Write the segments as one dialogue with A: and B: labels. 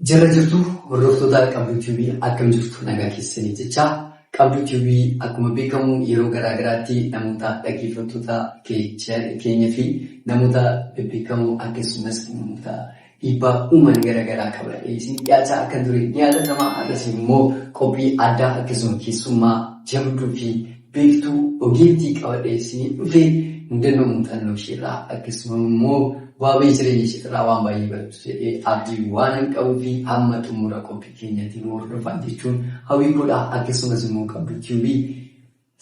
A: Jala jirtu, hordoftoota Qabduu TV, akkam jirtu? Nagaa keessanii jecha. Qabduu TV akkuma beekamu yeroo garaa garaatti namoota dhaggeeffattoota keenya fi namoota bebbeekamoo, akkasumas namoota dhiibbaa uuman garaa garaa qabadhee isin dhiyaachaa akka ture ni yaadatama. Akkasuma immoo qophii addaa, akkasuma keessummaa jabduu fi beektuu ogeettii qabadhee isin dhufee, mudannoo muuxannoo isheerraa, akkasuma immoo bu'aa bahii jireenya isheetirraa waan baay'ee baratu jedhee abdii waan hin qabuu fi hamma xumura qophii keenyatti nu hordofaa jechuun hawwii godha. Akkasumas immoo Qabduu TV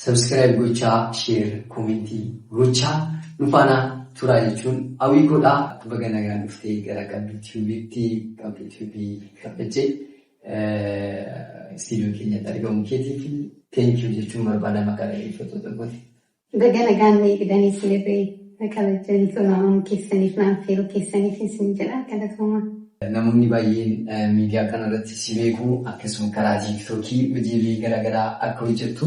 A: subscribe gochaa, share, comment gochaa nu faana turaa jechuun hawwii godha. Baga nagaan dhuftee gara Qabduu TVtti. Qabduu TV kabajee istiidiyoo keenyatti argamu keetiif thank you jechuun barbaada maqaa dhaggeeffattoota kooti.
B: Baga nagaan na eegdanii, isinirree na kabajanii tola keessaniif, na affeeruu keessaniif isin jedha, galatooma.
A: Namoonni baay'een miidiyaa kanarratti si beeku, akkasuma karaa TikTokii hojiilee garaagaraa akka hojjettu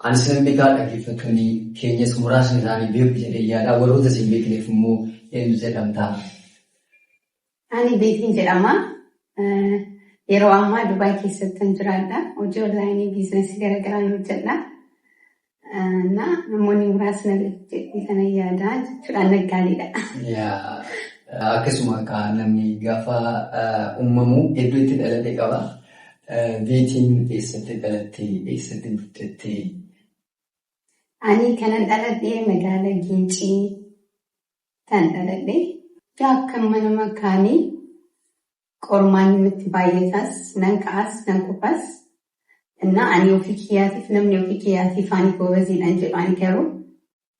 A: anis nan beekaa, dhaggeeffattoonni keenyas muraasni isaanii beeku jedhee yaada. Warroota si hin beekneef immoo eenyu jedhamta?
B: Ani Beetiin jedhama. Yeroo ammaa Dubaay keessatti jiraadha. Hojii online business garaagaraan hojjedha. Na namoonni muraasni na beeku jedhee kana yaada jechuudha. Naggaaleedha.
A: Akkasuma namni gaafa uumamu iddoo itti dhalate qaba. Beetiin eessatti dhalatte? Eessatti guddatte?
B: Ani kanan dhaladhe magaalaa Gincii kan dhaladhe. Akkuma nama kaanii qormaanni nutti baay'atas, nan ka'as, nan kufas. Innaa ani ofii kiyyaatiif, namni ofii kiyyaatiif ani goobaziidhaan jedhu, ani garuu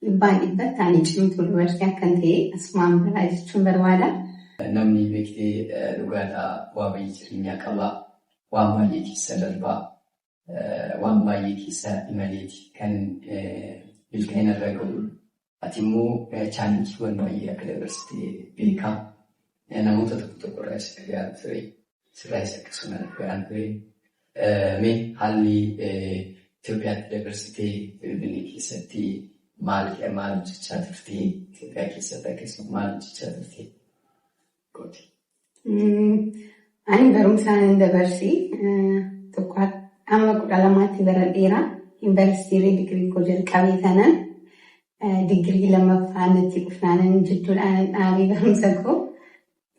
B: dhibbaan dhibbatti ani cimtuu dubartii akkan ta'e asumaan biraa jechuun barbaada.
A: Namni beektee dhugaadhaa waa baay'ee jireenyaa qaba. Waan baay'ee keessa darbaa. Waan baay'ee keessa imaleeti kan milkaa'ina irra gahu. Ati immoo challengeiiwwan baay'ee akka dabarsitee beekaa. Namoota tokko tokko irraas dhaga'aan ture. Sirraayis akkasuma dhaga'aan ture. Mee haalli Itoophiyaatti dabarsitee, Finfinnee keessatti maal maal hojjechaa turte? Itoophiyaa keessatti akkasuma maal hojjechaa turte? Qooti.
B: Ani barumsaan dabarsee tokko amma 12tti baradheera. Yuunivarsiitii digirii koo jalqabee kanan digirii lammaffaa natti dhufnaanan jidduudhaan dhaabee barumsa koo,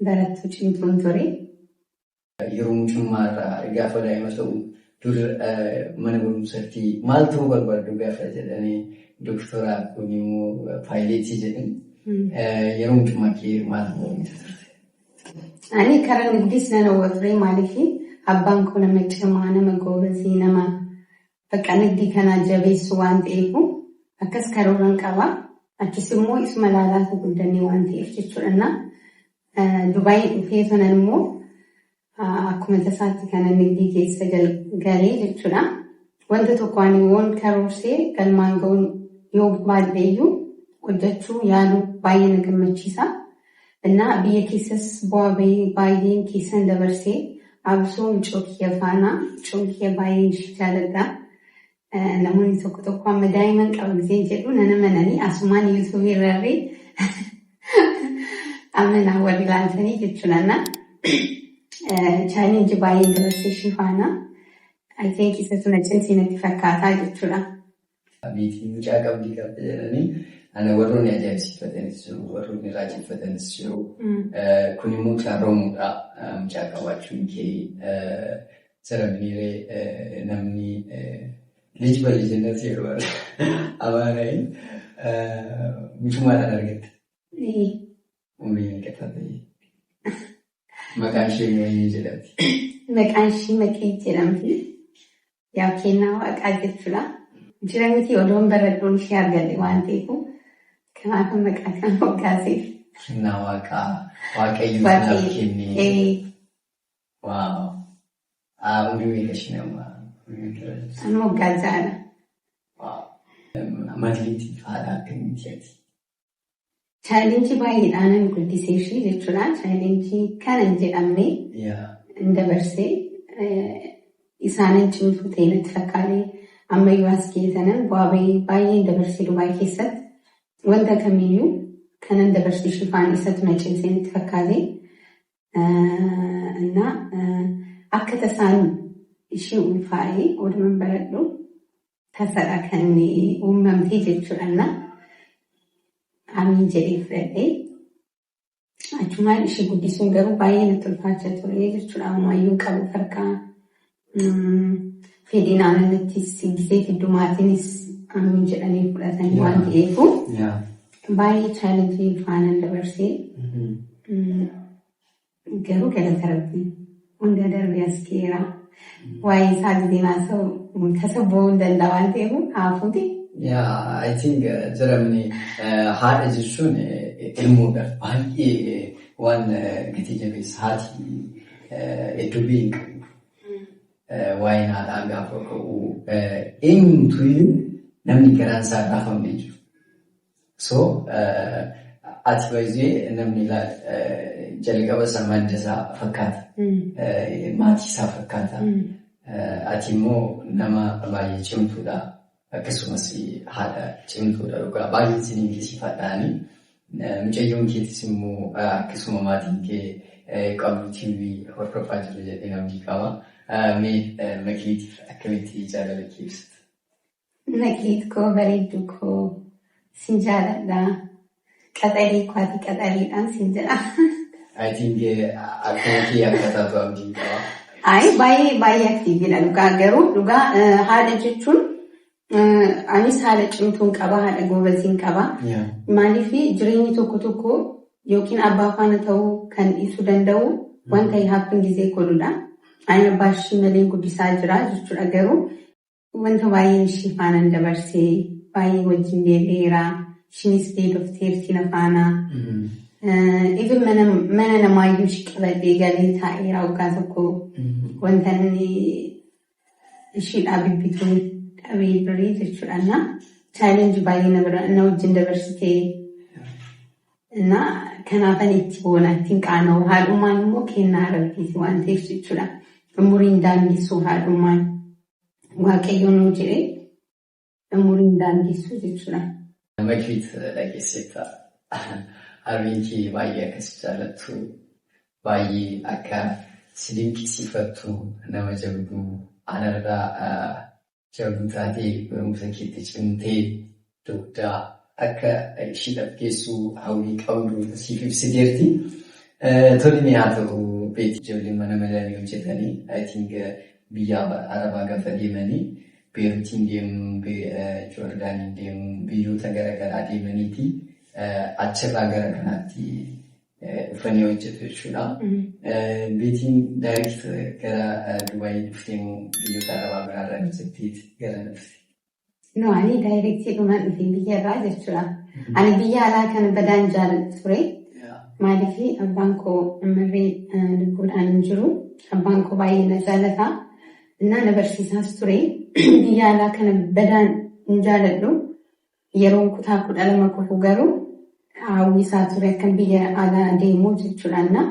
B: barattuu cimtuun ture.
A: Yeroo mucummaa irraa gaafa daa'ima ta'u dur mana barumsaatti maal ta'uu barbaaddu gaafa jedhanii, doktora, kun immoo pilotii jedhan. Yeroo mucummaa kee maal ta'uu turte?
B: Ani karaa nigdis nan hawwa ture. Maaliif, abbaan koo nama cimaa, nama goobazii, nama bakka nigdii kanaa jabeessu waan ta'eef akkas karooran qaba. Achis immoo isuma laalaatu guddannee waan ta'eef jechuudha. Dubaayii dhufee kanan immoo akkuma tasaatti kana nigdii keessa galee jechuudha. Wanta tokko ani woon karoorsee galmaan ga'uun yoo baadheeyyuu hojjechuu yaaluu baay'ee na gammachiisa. Innaa biyya keessas bu'aa bahii baay'een keessan dabarsee, absoo mucoo kiyya faana, mucoon kiyya baay'een ishee jaaladha. Namoonni tokko tokko amma daa'iman qaba gisee jedhu nana mananii, asumaan YouTubeii irrarree amanaa warri ilaaltanii jechuudha. Challenge baay'een dabarsee ishee faana. I think isatu na cimsee natti fakkaataa jechuudha.
A: Beetiin mucaa qabdii qabda jedhanii ana warroonni ajaa'ibsiifatanis jiru, warroonni raajeffatanis jiru. Kun immoo carroomuudha, mucaa qabaachuun kee. Sarabniiree namni ልጅ በልጅነት yeroo amaana'in mucummaadhaan argatte. Umurii meeqa taate? Maqaan ishee eenyu jedhamti?
B: Maqaan ishee Maqii jedhamti. Yaa, kennaa waaqaa jechuudha. Jira miti, odoon baradhuun ishee argadhe waan ta'eef, kanaaf maqaa kana moggaaseef.
A: Kennaa waaqaa, Waaqayyo kanaaf kenne. Wow! Umurii meeqa isheen amma? Umurii meeqa irra jirti?
B: Amma waggaa 6dha.
A: Wow! Matiliitiif haadha akkamiiti ati?
B: Challenge baay'eedhaan guddisee ishee jechuudha. Challenge kana hin jedhamne hin dabarsee, isaanin cimtuu ta'e natti fakkaate. Ammayyuu as geessanan bu'aa bahii baay'een dabarsee Dubaay keessatti, wanta kamiyyuu kanan dabarsee ishee faana isatu na cimsee natti fakkaate. Innaa Akka tasaan ishee ulfaa'ee oduman baradhu tasadha kan uumamtee jechuudha. Amiin jedhee fudhadhee achumaan ishee guddisuun garuu baay'ee natti ulfaachaa ture jechuudha. Ammayyuu qabu harkaa fedhiin aananattis gisee fiddumaatiinis amiin jedhanii fudhatanii waan ta'eefu baay'ee challenge ulfaanaan dabarsee, garuu galata Rabbii hunda darbee as ga'eera. Waa'ee isaa giseen haasa'u tasa bo'uu hin danda'a waan ta'eef haafuuti.
A: Yeah, I think jedhamni haadha jechuun ilmoodhaaf baay'ee waan gatii jabeessa, haati iddoo biyya hin qabu. Waa'een haadhaa gaafa ka'u eenyumtuyyuu namni garaan isaa raafamne jiru. So ati baay'ee namni jalqaba isaa madda isaa fakkaata. Maatii isaa fakkaata. Ati immoo nama baay'ee cimtuudha. Akkasumas haadha cimtuudha dhugaa. Baay'ee isin dinqisiifadhaani. Mucayyoon keetis immoo akkasuma maatiin kee Qabdu TV hordofaa jiru jedhee abdii qaba. Mee Makiliitiif akkamitti jaalala kee ibsita?
B: Makiliit koo, bareedduu koo, sin jaaladha. Qaxarii koo, ati qaxariidhaan sin jedha.
A: I think akkuma kee akka taatu abdiin qaba.
B: Ayi, baay'ee baay'ee active dha dhugaa, garuu dhugaa haadha jechuun anis haadha cimtuun qaba, haadha goobaziin qaba. Maaliif jireenyi tokko tokko yookiin abbaa faana ta'uu kan ibsuu danda'u wanta happen gisee godhudha. Ani abbaa ishii malee guddisaa jira jechuudha, garuu wanta baay'een ishii faanaan dabarsee baay'ee wajjin deebi'eera. Ishiinis beelofteerti na faana. Even mana namaayyuu ishii qabadhee galee taa'eera waggaa tokko, wanta inni ishiidhaa bibbituu dhabee birrii jechuudha. Challenge baay'ee na bira na wajjin dabarsitee na kanaafan itti boona, ittiin qaana'u. Haadhummaan immoo kennaa Rabbiiti waan ta'eef jechuudha. Umuriin daangessu haadhummaan, Waaqayyo nuu jedhee umuriin daangessu jechuudha.
A: Makiliit, dhageesseetta. Harmeen kee baay'ee akkas jaallattu, baay'ee akka si dinqisiifattu, nama jabduu anarraa jabduu taatee barumsa keetti cimtee dugdaa akka ishiidhaaf geessu hawwii qabdu siif ibsiteerti. Tole, haa ta'u beeti, ijoolleen mana madaamii hojjetanii, I think, biyya Arabaa gaafa deemanii Beeruutiin deemuu, Joordaaniin deemuu, biyyoota garaagaraa deemaniiti achirraa gara kanaatti dhufanii hojjetu jechuudha. Beetiin direct gara Dubaayii dhuftee moo biyyoota Arabaa biraarraa hojjetteeti gara dhufte?
B: No, ani direct dhumaan dhufe biyya irraa jechuudha. Ani biyya alaa kana badaan jaalladhu ture. Maaliif abbaan koo ammallee lubbuudhaan hin jiru. Abbaan koo baay'ee na jaallata. Innaa na barsiisaas ture. Biyya alaa kana badaan hin jaaladhu. Yeroon kutaa 12 kufu garuu hawwisaa ture akkan biyya alaa deemuu jechuudha.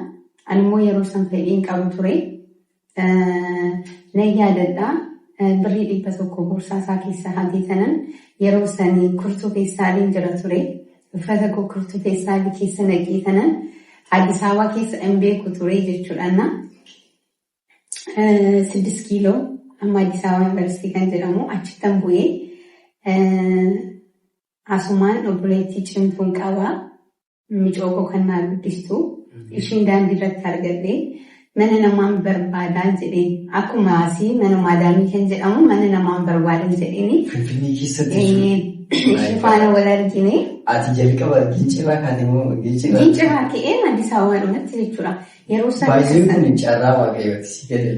B: Ani immoo yeroo san fedhii hin qabu ture. Nan yaadadha. Birrii 100 boorsaa isaa keessa hatee sanan yeroo sanii kurtuu feestaaliin jira ture. Uffata koo kurtuu feestaalii keessa naqee sanan Addis Ababaa keessa hin beeku ture jechuudha. 6 kiiloo amma Addis Ababaa Yuunivarsiitii kan jedhamu achittan bu'ee asumaan obboleettii cimtuun qaba. Micoo koo kan naa guddistu. Ishiin daandii irratti argadhee mana namaan barbaadaa jedheen, akkuma asii mana maadaamii kan jedhamu mana namaan barbaadan jedheeni.
A: Finfinnee keessatti?
B: Ishii faana wal argine.
A: Ati jalqaba Gincirraa kaate moo Gincirraa?
B: Gincirraa ka'ee Addis Ababaa dhumatti jechuudha. Yeroo sana
A: Baay'een kun carraa Waaqayyooti si galee.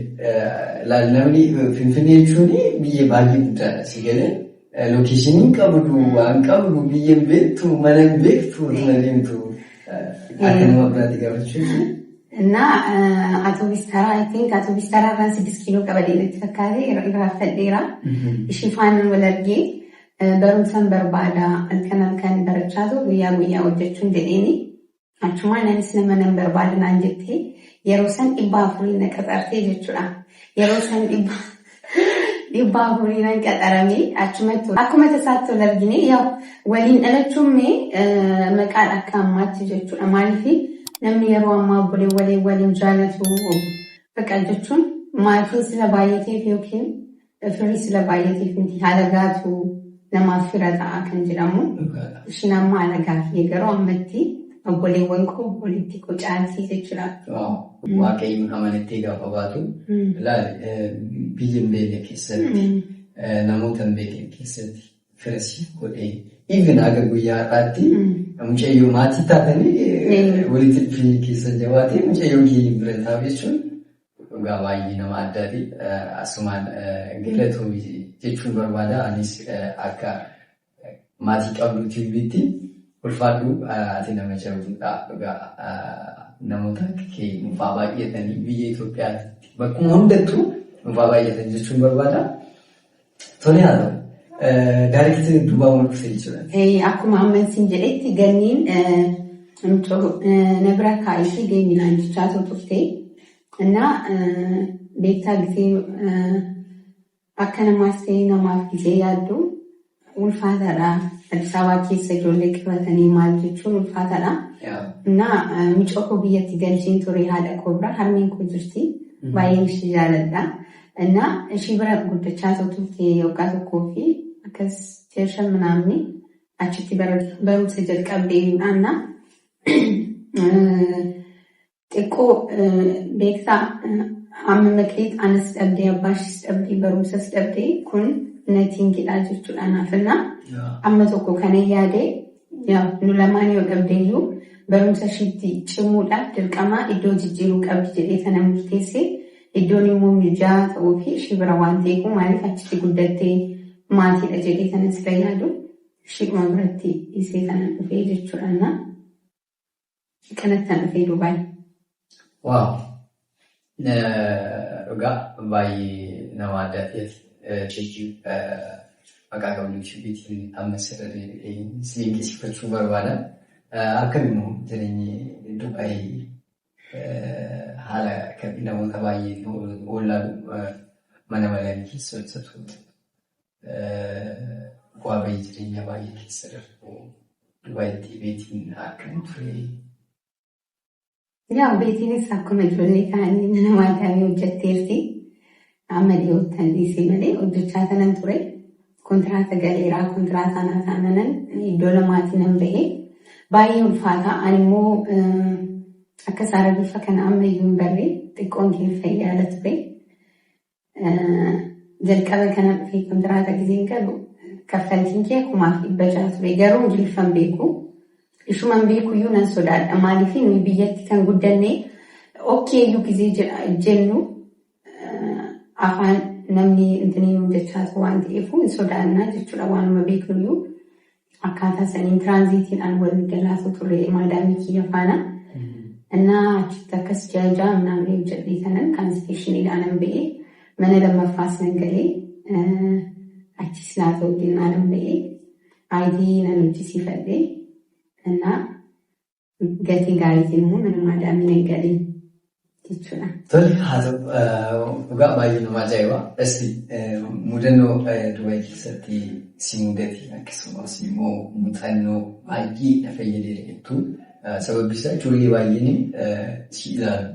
A: Laal, namni Finfinnee jechuun biyya baay'ee guddaadha si galee. Location qabdu, waan qabdu, biyya hin beektu, mana hin beektu, tuna deemtu. Akka nama biraatti gaafachuuf.
B: እና አውቶቢስ ተራ, I think አውቶቢስ ተራ irraan 6 kiiloo qabadee natti fakkaate irraanfadheera. Ishii faana wal argee barumsan barbaada, halkan halkan barachaatu guyyaa guyyaa hojjechuun jedheeni. Achumaan anis nama nan barbaada naan jettee yeroo san 400 na qaxartee jechuudha. Yeroo san 400 nan qaxaramee achumatti akkuma tasaatti wal argine. Yaa, waliin dhalachuun mee maqaan akka ammaatti jechuudha. Maaliif namni yeroo ammaa obbolee waliin waliin jaalatu bakka jechuun Maatiin sila baay'ateef yookiin firri sila baay'ateef miti halagaatu namaaf fira ta'a kan jedhamu. Ishiin amma halagaa kiyya garuu ammatti obboleewwan koo walitti koo caaltii jechuudha.
A: Waaqayyoon amanattee gaafa baatu ilaali, biyya hin beekne keessatti, namoota hin beekne keessatti fira siif godhee, even haga guyyaa har'aatti mucayyoo maatii taatanii walitti dhufeenyi keessa jabaatee mucayyoo kee bira taa'u jechuun dhugaa baay'ee nama addaati. Asumaan galatoomi jechuun barbaada. Anis akka maatii Qabduu TVtti ulfaadhu, ati nama jabduudha dhugaa. Namoota akka kee nuufaa baay'atanii biyya Itoophiyaatti bakkuma hundattuu nuufaa baay'atan jechuun barbaada. Tole, haa ta'u. Direct Dubaay dhufte jechuudha.
B: Akkuma amma isin jedhetti ganniin na bira kaa'ee deeminaan jechaa turte. Innaa beektaa, gisee akka namaas ta'e namaaf gisee yaaddu ulfaataadha. Addis Ababaa keessa ijoollee qabatanii maal jechuun ulfaataadha. Innaa mucaa koo biyyatti galcheen ture, haadha koo bira harmeen koo jirti. Baay'een ishee jaaladha. Innaa ishii bira guddachaa turte waggaa tokkoo fi akkas ji'a 5 minaamni achitti barumsa jalqabdee. Innaa xiqqoo beektaa, amma Makleet anas dhabdee, abbaa ishees dhabdee, barumsas dhabdee, kun natiingidha jechuudha naaf. Innaa amma tokko kana yaadee, nu lamaan yoo dhabdeeyyuu barumsa ishiitti cimuudhaaf dirqama iddoo jijjiiruu qabdi jedhee sana murteesse. Iddoon immoo mijaa'aa ta'uu fi ishii bira waan ta'eef, maaliif achitti guddattee maatiidha jedhee sana sira yaadu, ishiidhuma biratti dhiisee kana dhufee jechuudha. Kanatti dhufee Dubaay.
A: Wow! Dhugaa baay'ee nama addaati. Jechuu maqaa Qabduu TVtiin amma sirra deebi'ee si dinqisiifachuu barbaada. Akkam immoo jireenyi Dubaay haala namoota baay'eetiin wallaalu, mana malanii keessa hojjetu, bu'aa bahii jireenyaa baay'ee keessa darbu. Dubaayitti beetiin akkam ture?
B: Yaa, beetiinis akkuma ijoollee kaanii mana maadaamii hojjetteerti. Amma dhiyoottan dhiisee malee hojjechaa kanan ture. Kontiraata galeeraa, kontiraataa naa taananan iddoo lamaatii nan bahee. Baay'ee ulfaata. Ani immoo akka saara bifa kana amma iyyuu hin barree xiqqoon keessa yaala ture. Jalqaba kana dhufee kontiraata giseen galu kaffaltiin kee 1600 ture. Garuu Ingiliffan beeku. Ishuman beekuyyuu nan sodaadha. Maaliif, nuyi biyyatti kan guddanne okkeeyyuu gisee jennu afaan namni intinii nu jechaa waan ta'eef hin sodaannaa jechuudha. Waanuma beeknuyyuu akkaataa saniin tiraanziitiidhaan wal galaatu ture maadaamii kiyya faana. Innaa achitti akkas ji'a 6 ምናምን hojjedhee kanan cancellationiidhaan nan ba'ee, mana lammaffaas nan galee, achis naa ta'u jennaan nan ba'ee, ID nan hojjisiifadhee, innaa gatii gaariitiin immoo mana maadaamii nan galee jechuudha.
A: Tole, haa ta'u, dhugaa baay'ee nama ajaa'iba. Esti mudannoo Dubaay keessatti si mudate, akkasumas immoo muuxannoo baay'ee na fayyadeera jettu, sababbi isaa ijoollee baay'een si ilaalu,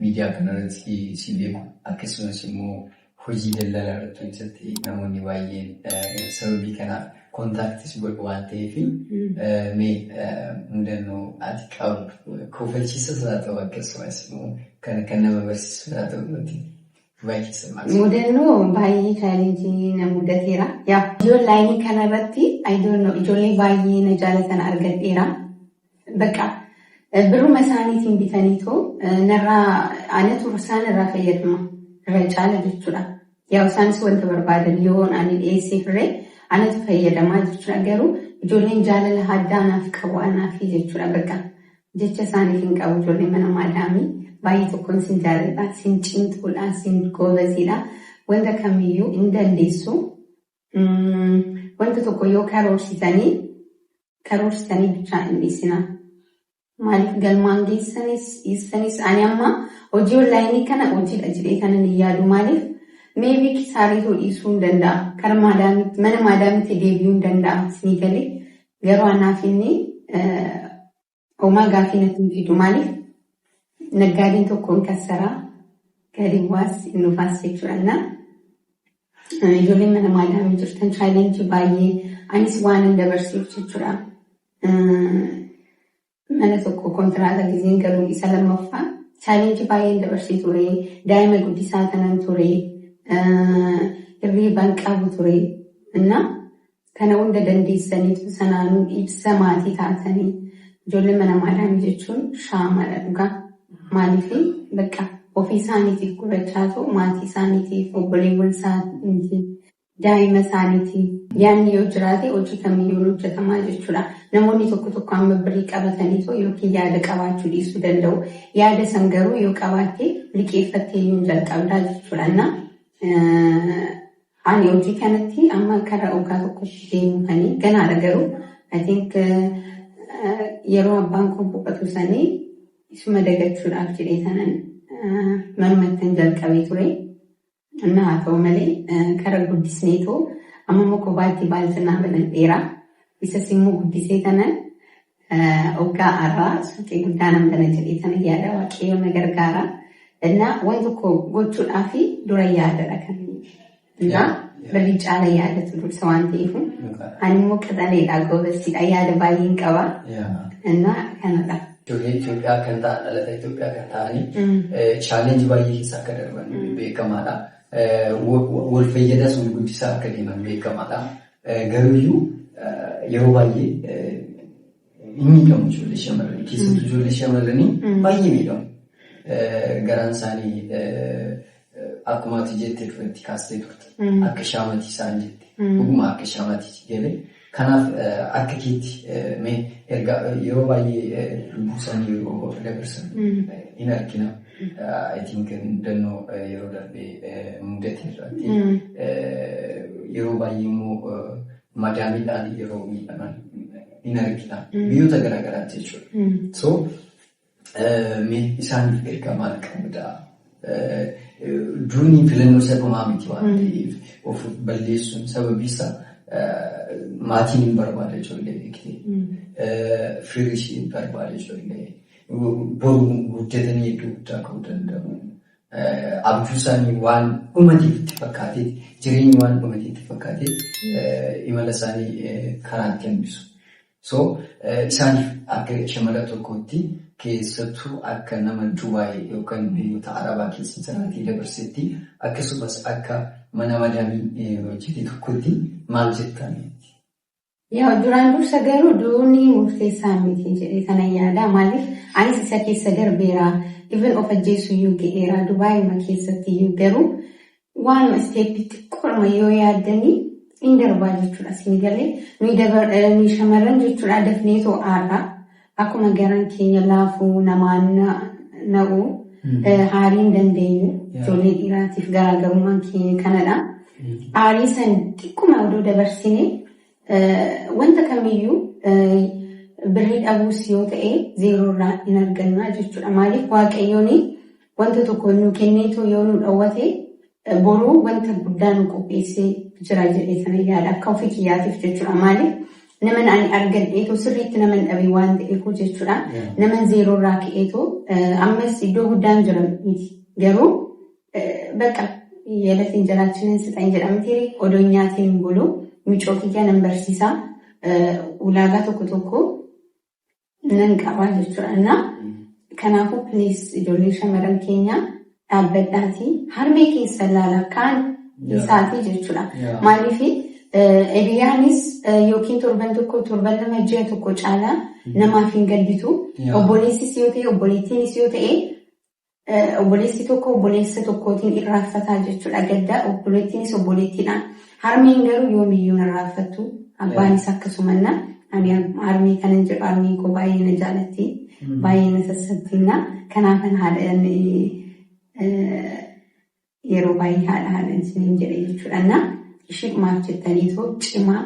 A: miidiyaa kanarratti si beeku, akkasumas immoo hojii daldalaa irratti hojjette, namoonni baay'een sababii kanaaf contactis godhu waan ta'eef, mee mudannoo ati qabdu kofalchiisas haa ta'u, akkasumas immoo kan nama barsiisu haa ta'u, nuti Dubaay keessa maal?
B: Mudannoo baay'ee challenge na mudateera. Yaa, ijoollee kanarratti, I don't know, ijoollee baay'ee na jaalatan argadheera. Bakka birruma isaaniitiin bitaniitoo narraa, anatu isaan irraa fayyadama irra caala jechuudha. Yaa, isaanis wanta barbaadan yoo ani dhiyeessee firree anatu fayyadamaa jechuudha. Garuu ijoolleen jaalala addaa naaf qabu anaafi jechuudha. Bakka jecha isaaniif hin qabu. Ijoollee mana maadaamii baay'ee tokkoon sin jaaladha, sin cimtuudha, sin goobaziidha. Wanta kamiyyuu hin dandeessu. Wanta tokko yoo karoorsitanii karoorsitanii bichaa hin dhiisinaa. Maaliif, galmaan geessanis dhiisanis, ani amma hojii online kana hojiidha jedhee kanan hin yaadu. Maaliif, maybe kisaarii dhiisuu hin danda'a. Kara maadaamitti, mana maadaamitti deebi'uu hin danda'a. Isinii galee, garuu anaaf inni homaa gaafii natti hin fidu. Maaliif, naggaadeen tokko hin kassaraa. Gadi bu'aas hin dhufaas jechuudha. Ijoolleen mana maadaamii jirtan challenge baay'ee anis waan hin dabarsuuf jechuudha. Mana tokko kontiraata gizeen garuu isa lammaffaa challenge baay'een dabarsee ture. Daa'ima guddisaa kanan ture. Hirriibaan qabu ture. Kana hunda dandeessaniitu sanaanuu ibsa maatii taatanii ijoollee mana maadaamii jechuun shaamadha dhugaa. Maaliif bakka ofii isaaniitiif gurrachaatu maatii isaaniitiif, obboleewwan isaaniitiif, daa'ima isaaniitiif yaadni yoo jiraate hojii kamiyyuu hojjetamaa jechuudha. Namoonni tokko tokko amma birrii qabataniitoo yookiin yaada qabaachuu dhiisuu danda'u. Yaada san garuu yoo qabaatte liqeeffattee iyyuu jalqabdaa jechuudha. Ani hojii kanatti amma karaa waggaa tokkotti deemanii ganaadha garuu I think yeroo abbaan koo boqotu sanii isuma dagachuudhaaf jedhee sanan manumatti jalqabee ture. Inni haa ta'u malee kara guddisneetoo amma immoo kophaatti baaltinaa banadheera. Isas immoo guddisee kanan waggaa har'aa suuqii guddaa nan bana jedhee sana yaada, Waaqayyo na gargaara. Innaa waan tokko gochuudhaaf dura yaadadha kan. Innaa birrii caala yaadatu dursa waan ta'eef ani immoo qaxaleedha, goobessiidha, yaada baay'een qaba. Innaa kanadha.
A: Ijoollee Itoophiyaa kan ta'an, dhalata Itoophiyaa kan ta'anii challenge baay'ee keessa akka darban beekamaadha. Wal fayyadas wal guddisaa akka deeman beekamaadha. Garuuyyuu yeroo baay'ee hin miidhamu ijoollee shamarranii. Keessattuu ijoollee shamarranii baay'ee miidhamu. Garaan isaanii akkuma ati jettee duratti kaastee turte. Akka shaamatii isaan jette. Dhuguma akka shaamatii galee. Kanaaf akka keetti mee erga yeroo baay'ee lubbuu isaanii yeroo dabarsan hin argina. I think mudannoo yeroo darbee mudate irratti yeroo baay'ee immoo madaamiidhaan yeroo miidhaman hin argina. Biyyoota garaa garaatti jechuudha. So mee isaaniif ergaa maal qabdaa? Duuni filannoo isa dhumaa miti waan ta'eef of balleessuun sababii isaa maatiin hin barbaada ijoollee beektee. Firri ishee hin barbaada ijoollee. Boru guddatanii iddoo guddaa ga'uu danda'u. Abjuu isaanii waan dhumateef itti fakkaatee, jireenyi waan dhumateef itti fakkaatee imala isaanii karaatti hambisu. So isaaniif akka shamara tokkootti, keessattuu akka nama Dubaay yookaan biyyoota Arabaa keessa jiraatee dabarsetti, akkasumas akka mana madaamii hojjete tokkotti maal jettanii?
B: Yaa, duraan dursa garuu duuni murteessaa miti jedhee kana yaada. Maaliif anis isa keessa darbeera. Even of ajjeessu iyyuu ga'eera. Dubaayima keessatti iyyuu garuu waanuma step xiqqoodhuma yoo yaaddanii hin darbaa jechuudha. Isin galee nuyi shamarran jechuudha dafneetoo aarra. Akkuma garaan keenya laafuu namaan na'u aarii hin dandeenyu. Ijoollee dhiiraatiif garaagarummaan keenya kanadha. Aarii san xiqquma odoo dabarsine wanta kamiyyuu birrii dhabuus yoo ta'e zeeroorraa hin arganna jechuudha. Maaliif Waaqayyoon wanta tokko nu kenneetoo yoo nu dhowwate boruu wanta guddaa nu qopheessee jira jedhee sana yaada akka ofii kiyyaatiif jechuudha. Maaliif naman ani argadheetoo sirriitti naman dhabe waan ta'eef jechuudha. Naman zeeroorraa ka'eetoo ammas iddoo guddaan jira miti. Garuu bakka የዕለት እንጀራችንን ስጠን jedhamti odoo nyaatiin hin bulu, mucoo kiyya nan barsiisaa, ulaagaa tokko tokko nan qabaa jechuudha. Kanaafuu please ijoollee shamarran keenya dhaabbadhaatii harmee keessa ilaala kaan isaatii jechuudha. Maaliif hiriyaanis yookiin torban tokko, torban 2, ji'a tokko caalaa namaaf hin gadditu. Obboleessis yoo ta'e, obboleettiinis yoo ta'e, obboleessi tokko obboleessa tokkootiin irraanfataa jechuudha gadda, obboleettiinis obboleettiidhaan. Harmeen garuu yoomiyyuu hin irraanfattu. Abbaanis akkasumanna. Ani harmee kanan jedhu harmeen koo baay'ee na jaalatti. Baay'ee na sassabtinna. Kanaafan haadha yeroo baay'ee haadha haadha isiniin jedhe jechuudha. Ishiidhumaaf jettaniitoo cimaa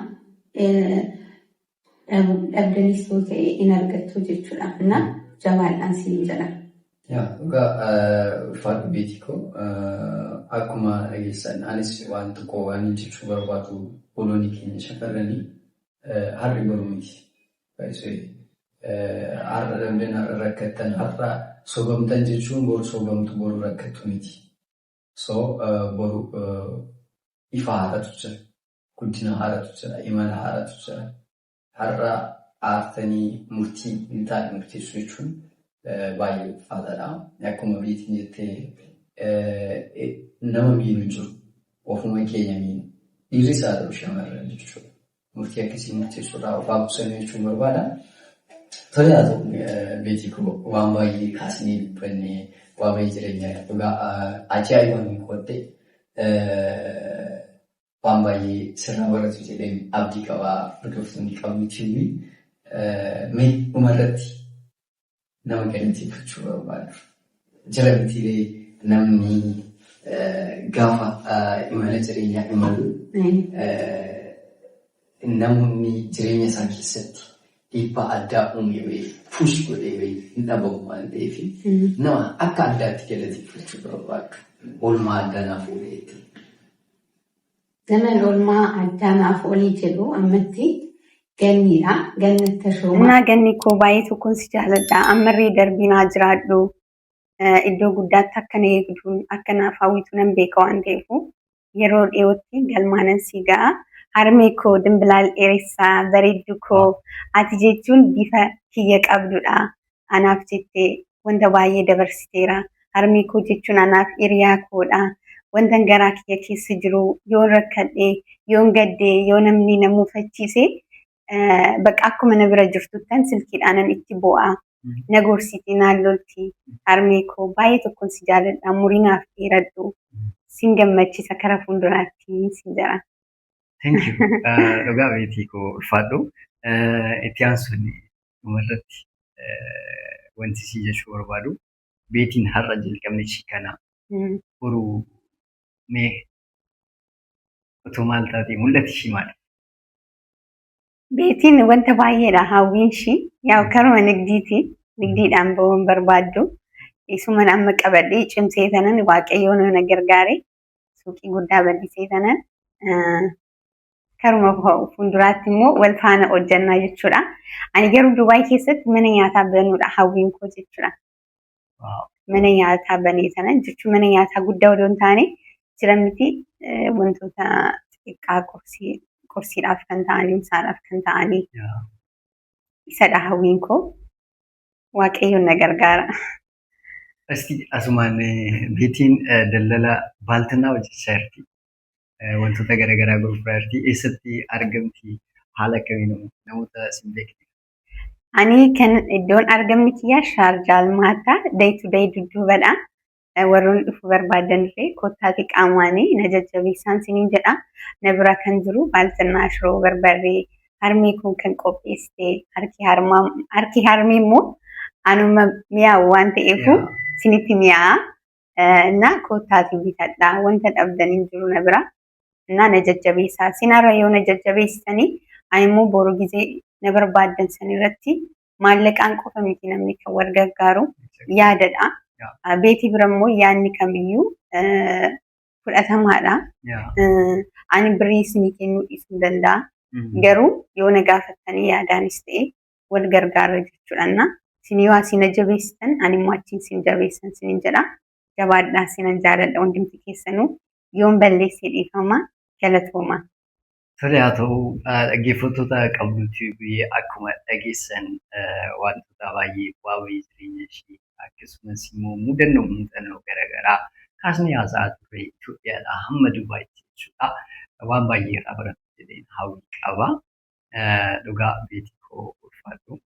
B: dhabdanis yoo ta'e hin argattu jechuudha. Jabaadhaan isiniin jedha.
A: Yaa, dhugaa ulfaadhu beetii koo. Akkuma dhageessan anis waan tokko waan jechuu barbaadu, obboloonni keenya shamarranii har'i boru miti. Har'a dhabdan, har'a rakkattan, har'a sobamtan jechuun boru sobamtu, boru rakkattu miti. So boru ifa haaratu jira. Guddina haaratu jira. Imala haaratu jira. Har'a aartanii murtii hin taane murteessuu jechuun baay'ee ulfaataadha. Akkuma Beetiin jettee, nama miidhu hin jiru. Ofuma keenya miidhu. Dhiirris haa ta'u shamarran jechuudha. Murtii akkasii murteessuurraa of haa qusannu jechuun barbaada. Tole, haa ta'u, Beetii koo, waan baay'ee kaasnee dubbannee, waa baay'ee jireenya dhugaa ajaa'ibaan qoodde, waan baay'ee sirraa baratu jedheen abdii qabaa hordoftoonni Qabduu TV. Mee dhumarratti nama galateeffachuu barbaadu jira mitiilee, namni gaafa imala jireenyaa imalu namni jireenya isaa keessatti dhiibbaa addaa uume wayii, push godhee wayii hin dhabamu waan ta'eef, nama akka addaatti galateeffachuu barbaadu, oolmaa addaa naaf ooleetti.
B: Nama oolmaa addaa naaf oolii jedhu ammatti Ganniidha. Ganni Tashoomaa. Innaa Ganni koo, baay'ee tokkoon si jaaladha. Ammarree darbinaa jiraadhu. Iddoo guddaatti akka na eegduun, akka naaf hawwitu nan beeka waan ta'eef, yeroo dhiyootti galmaanan si ga'a. Harmee koo Dimbilaal Dheeressaa, bareedduu koo, ati jechuun bifa kiyya qabdudha. Anaaf jettee wanta baay'ee dabarsiteera. Harmee koo jechuun anaaf hiriyaa koodha. Wanta garaa kiyya keessa jiru, yoon rakkadhe, yoon gadde, yoo namni na muufachiise, bakka akkuma na bira jirtuttan silkiidhaanan itti bu'a. Na gorsiti, naan lolti. Harmee koo, baay'ee tokkoon si jaaladha. Umurii naaf dheeradhu. Sin gammachiisa kara fuulduraatti sin jedha.
C: Thank you. Dhugaa Beetii koo, ulfaadhu. Itti aansuun dhumarratti wanti si jechuu barbaadu, Beetiin har'a jalqabni ishii kana, boru mee otoo maal taate, mul'ati ishii maali?
B: Beetiin wanta baay'eedha hawwiin ishii. Yaa, karuma nigdiiti. Nigdiidhaan bahuun barbaaddu. Isuman amma qabadhee cimsee tanan, Waaqayyoon na gargaare, suuqii guddaa bal'isee tanan, karuma fuulduraatti immoo wal faana hojjannaa jechuudha. Ani garuu Dubaay keessatti mana nyaataa banuudha hawwiin koo jechuudha. Mana nyaataa banee tanan jechuun mana nyaataa guddaa odoo hin taane, jira miti, wantoota xixiqqaa qursiidhaaf kan ta'anii, misaadhaaf kan ta'anii, isadha hawwiin koo. Waaqayyoon na gargaara.
C: Asti asumaan Beetiin daldala baaltinaa hojjechaa jirti. Wantoota garaagaraa gurguraa jirti. Eessatti argamti? Haala akkamiin namoota sin beekne?
B: Ani kan iddoon argamni kiyyaa Shaarjaa Almaataa Day to Day dudduubadha. Warroonni dhufuu barbaadan illee kottaati qaamaanii na jajjabeessaan siniin jedha. Na bira kan jiru baaltinnaa shiroo barbarree harmee kun kan qopheessite, harki harmee immoo anuma mi'aawu waan ta'eef sinitti mi'aa'a. Na kottaati bitadha. Wanta dhabdan hin jiru na bira. Na na jajjabeessaa. Sinarra yoo na jajjabeessitanii, ani immoo boru gizee na barbaaddan san irratti, maallaqaan qofa miti namni kan wal gargaaru, yaadadha. Beetii bira immoo yaadni kamiyyuu fudhatamaadha. Ani birrii isinii kennuu dhiisuu danda'a. Garuu yoo na gaafattanii, yaadaanis ta'e wal gargaara jechuudha. Isin yoo asii na jabeessitan, ani immoo achiin isin jabeessan isiniin jedha. Jabaadhaa, isinan jaaladha hundumti keessanuu. Yoon balleessee dhiifama, galatooma.
C: Tole, haa ta'u, dhaggeeffattoota Qabduu TV, akkuma dhageessan wantoota baay'ee, bu'aa bahii jireenya ishee, akkasumas immoo mudannoo muuxannoo garaagaraa kaasnee haasa'aa turre, Itoophiyaadhaa hamma Dubaayitti jechuudha. Waan baay'ee irraa baratu jedheen hawwii qaba. Dhugaa Beetii koo, ulfaadhu,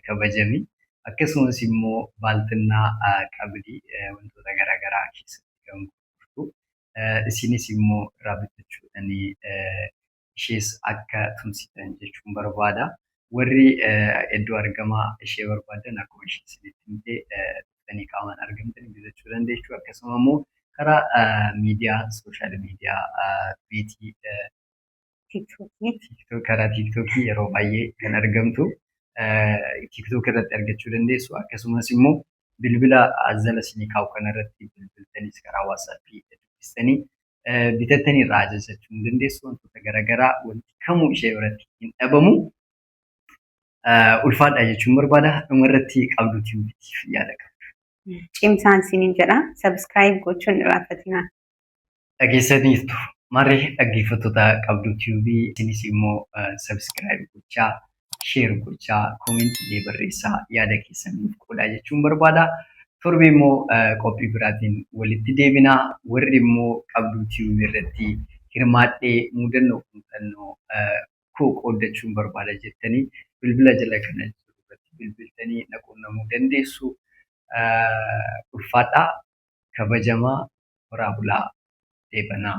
C: kabajami. Akkasumas immoo baaltinnaa qabdii wantoota garaagaraa keessatti kan gurgurtu. Isinis immoo irraa bitachuudhaan ishees akka tumsitan jechuun barbaada. Warri iddoo argamaa ishee barbaadan, akkuma ishee isinitti himte, dhuftanii qaamaan argamtanii bitachuu dandeessu. Akkasuma immoo karaa miidiyaa social media Beetii
B: TikTokii.
C: Karaa TikTokii yeroo baay'ee kan argamtu, TikTok irratti argachuu dandeessu. Akkasumas immoo bilbila jala isinii kaa'u kanarratti bilbiltaniis, karaa WhatsAppii dubbistanii, bitattanii irraa ajajachuu ni dandeessu. Wantoota garaagaraa wanti kamuu ishee biratti hin dhabamu. Ulfaadha jechuun barbaada. Dhumarratti Qabduu TVtiif yaada qabdu.
B: Cimsaan isiniin jedha. Subscribe gochuun hin irraanfatinaa.
C: Dhageessaniirtu. Marree dhaggeeffattoota Qabduu Tube isinis immoo subscribe gochaa, share gochaa, comment illee barreessaa, yaada keessan nuuf qoodaa jechuun barbaada. Torbe immoo qophii biraatiin walitti deebinaa. Warri immoo Qabduu Tube irratti hirmaadhee mudannoo muuxannoo koo qooddachuun barbaada jettanii bilbila jala kana jiru irratti bilbiltanii na quunnamuu dandeessu. Ulfaadhaa, kabajamaa, horaa bulaa, deebanaa.